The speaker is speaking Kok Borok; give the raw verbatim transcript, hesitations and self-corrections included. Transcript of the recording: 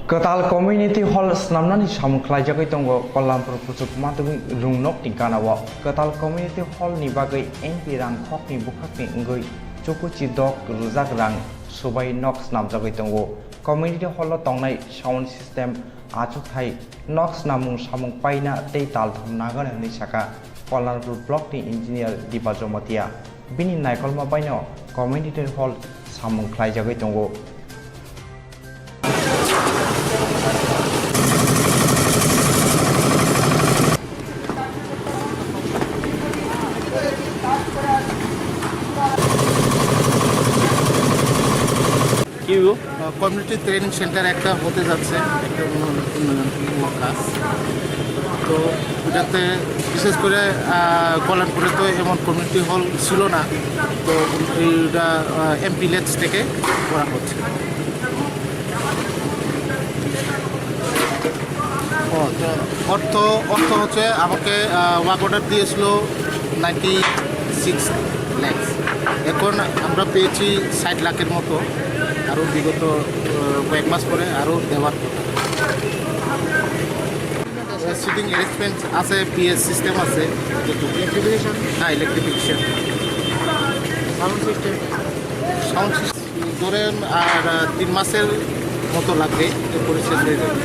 Kwtal Community Hall snamnani samung khlaijagwi tongo Kollanpur Puchuk Madhyamik Rungnokni ganao. Kwtal Community Hall ni bagwi M P rangkhokni bwkhakni wngwi chukuchi dok rwjak rang subai nok snamjagwi tongo. Community Hall o tongnai sound system achukthai nok snamung samung paina tei taltham nagani hwnwi sakha Kollanpur Block ni Engineer Dipa Jomatia. Bini naikolma baino Community Hall samung khlaijagwi tongo. কি হইব? আহ, community training centre একটা হতে যাচ্ছে, একটা উন্নয়ন, উন্নয়নমূলক কাজ। তো এটাতে বিশেষ করে, আহ, কল্যাণপুরে তো এমন কমিউনিটি হল ছিল না, তো এইটা, আহ, এমপি লেটস থেকে করা হচ্ছে। ও, তো অর্থ, অর্থ হচ্ছে আমাকে, আহ, ওয়ার্ক অর্ডার দিয়েছিল নাইনটি সিক্স ল্যাক্স। এখন আমরা পেয়েছি ষাট লাখের মতো, আরও বিগত, আহ, কয়েক মাস পরে আরও দেওয়ার কথা। সিটিং অ্যারেঞ্জমেন্ট আছে, পিএস সিস্টেম আছে। ইলেকট্রিফিকেশন? হ্যাঁ, electrification. Sound system? Sound system ধরেন আর, আহ, তিন মাসের মতো লাগবে, এরপরে শেষ হয়ে যাবে।